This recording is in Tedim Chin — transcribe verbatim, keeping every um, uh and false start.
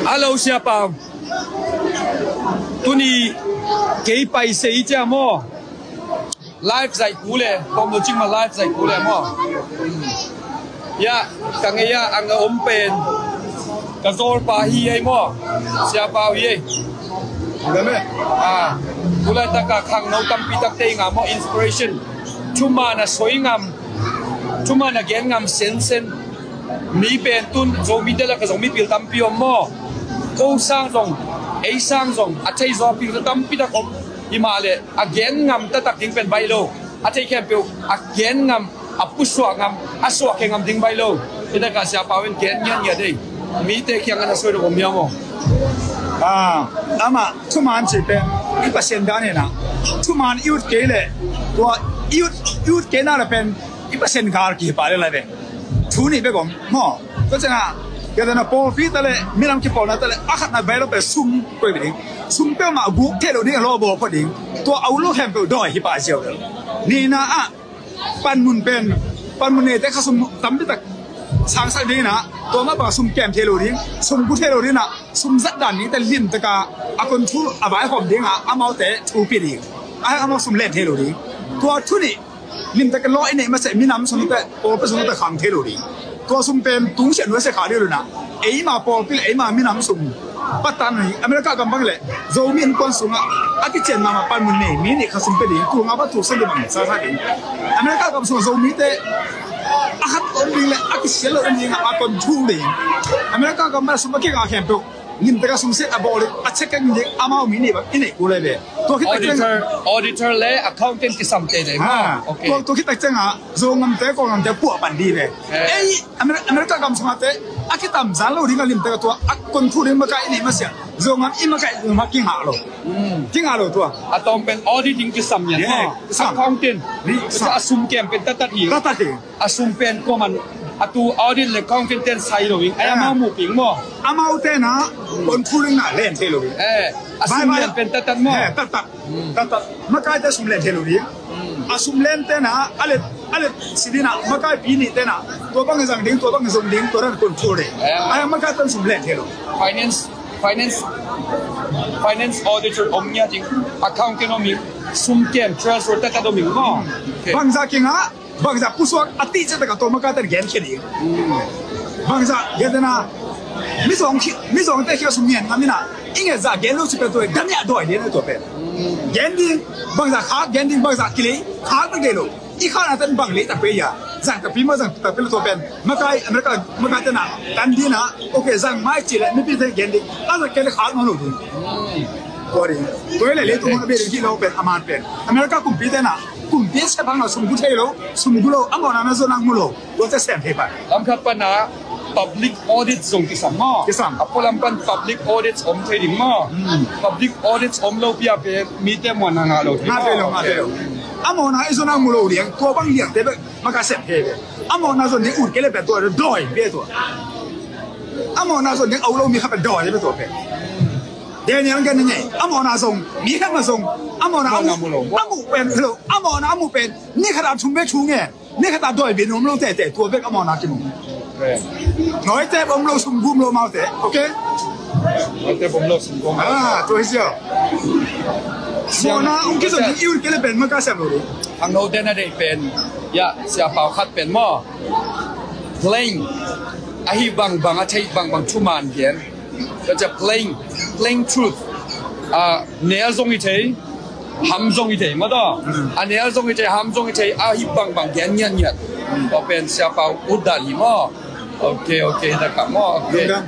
Hello, Sia Pau. Tuni kei pai sei cia maw? Live zaih ku le, tom lo cing ma live zaih ku le maw? Ya, ka ngei a ang a om pen ka zawlpa hi ei maw? Sia Pau hi ei. Ah, tulaitak a khangno tampi tak tei ngam maw, inspiration. Thuman a soi ngam, thuman a gen ngam sensen. Mi pen tun Zomite lak a Zomi pil tampi om maw? Ko sang zong, ei sang zong a thei zaw pil tampi tak om. Hi mah le a gen ngam taktak ding pen baih lo. A thei khempeuh a gen ngam, a pusuah ngam, a suahkhia ngam ding baih lo. Hi takah Sia Pau in gen ngiatngiat ei. Mite kiang a na soi dok om hiam maw? Ah, amah thuman cih pen i Pasian dan hi na. Thuman i ut kei le, tua i ut, i ut kei na le pen i Pasian gal kihi pah le lai ve. Thu nih bek om maw? Tua ciangah, kei tena pawlpi ta le minam kipawlna ta le a khatna baih lo pen sum koih beh ding. Sum peuhmah guk thei lo ding a lawbawl phot ding. Tua a ut lo khempeuh dawi hi pah ziau lo. Nihna ah panmun pen, panmun neite kha sum tampi tak sangsak ding inah, tua mah bang sum kem thei lo ding, sum gu thei lo ding inah, sum zat dan ding te limtaka a control a vaihawm dingah amaute thu pia ding. A hang amau sum len thei lo ding. Tua thu nih limtaka law i neih masiah minam sung te, pawlpi sung te khang thei lo ding. Tua sum pen tungsiah nuaisiah kha ding lo inah, eima pawlpi le eima minam sung patan hi. America gam bang le Zomi innkuan sungah a kician mahmah panmun nei mi nih kha sum pia ding, tul nga bang tul san ding bang sasa ding. America gam sungah Zomite a khat om ding le a kisial lo om ding a, a kon thu ding. America gam bang sum a kingah khempeuh limtaka sum set a bawl ding, a check ding, amau mi nih bang i neih kul le ve. Tua khit tak ciang auditor, auditor le accountant kisam te le maw? Ah, okay. Tua, tua khit tak ciangah Zo ngamte, Kawl ngamte puah pan dih ve. Eh. Ei, Amer-, America gam sungah te a kitam zan lo ding a limtaka tua a kon thu ding makai i neih masiah Zo ngam i makai Zo ngam kingah lo. Hmm. Kingah lo tua. A tawm pen auditing kisam ngiat maw? Kisam. Accountant. Kisam. A sum kem pen taktak hi. Taktak hi. A sum pen kuaman a tu audit le accountant ten sai lo hi. Ai, amau mu ping maw? Amau tenah kon thu ding na len thei lo hi. Eh, a sum len pen taktak maw? Eh, taktak. Taktak. Makaite sum len thei lo ding. A sum len tenah a let, a let si dinah makaipi nih tenah tua bang zang ding, tua bang zong ding, tua dan control ding. Ai, makaite sum len thei lo. Finance, finance, finance auditor om ngiat ding, accountant om ding, sum kem treasurer taktak om ding maw? Okay. Bangzah kingah, bangzah pusuak a tih ciangtak a tua makaite genkhia ding. Bangzah gen tenah mizawng khi, mizawngte khia sum ngen ngam inah i ngetzah gen lo ci pen tua daniah dawi ding a tua pen. Gen ding, bangzah khak gen ding, bangzah kilei khak bek dei lo. I khakna ten bang lei takpi a, zang takpi maw, zang takpi lo tua pen. Makai, America makai tenah tan dinah, okay, zang mai ci le mipi ten gen ding, a zang kei le khak nawn lo ding. Tua ding. Tua hi le leitung a bia ding hi lo pen, a man pen. America kumpi tenah kumpi a sia bang lo, sum gu thei lo, sum gu lo, a mawhna na zo nang mu lo. Tua te sem thei pan. Lam khat pan a public audit zong kisam maw? Kisam. A pualam pan public audit om thei ding maw? Hmm. Public audit om lo pi a pen mite muanna ngah lo thei maw? Ngah thei lo, ngah thei lo. A mawhna i zo nang mu lo liang, tua bang liang te bek maka sem thei bek. A mawhna zon ding ut kei le pen tua dawi bek tua. A mawhna zon ding a ut lo mi khat pen dawi bek tua pen. Daniel gen na ngei. A mawhna zong mi khat mah zong a mawhna a mu lo. A mu pen lo. A mawhna a mu pen ni khat a thum bek thu ngen. Ni khat a dawi bia nuam lo tete, tua bek a mawhna kimu. Nawite bawm lo, sum gum lo maute, okay? Nawite bawm lo, sum gum lo. Ah, tua hi sia. Mawhna ung kizon ding i ut kei le pen maka sem lo ding. Ang note na deih pen, ya, Sia Pau khat pen maw? Plain. A hi bangbang, a theih bangbang thuman gen. Ka cia plain, plain truth. A nel zong i thei, ham zong i thei, maw taw? Mm. A nel zong i thei, ham zong i thei, a hi bangbang gen ngiatngiat. Mm. Tua pen Sia Pau ut dan hi maw? Okay, okay, taktak maw? Okay. Lungdam.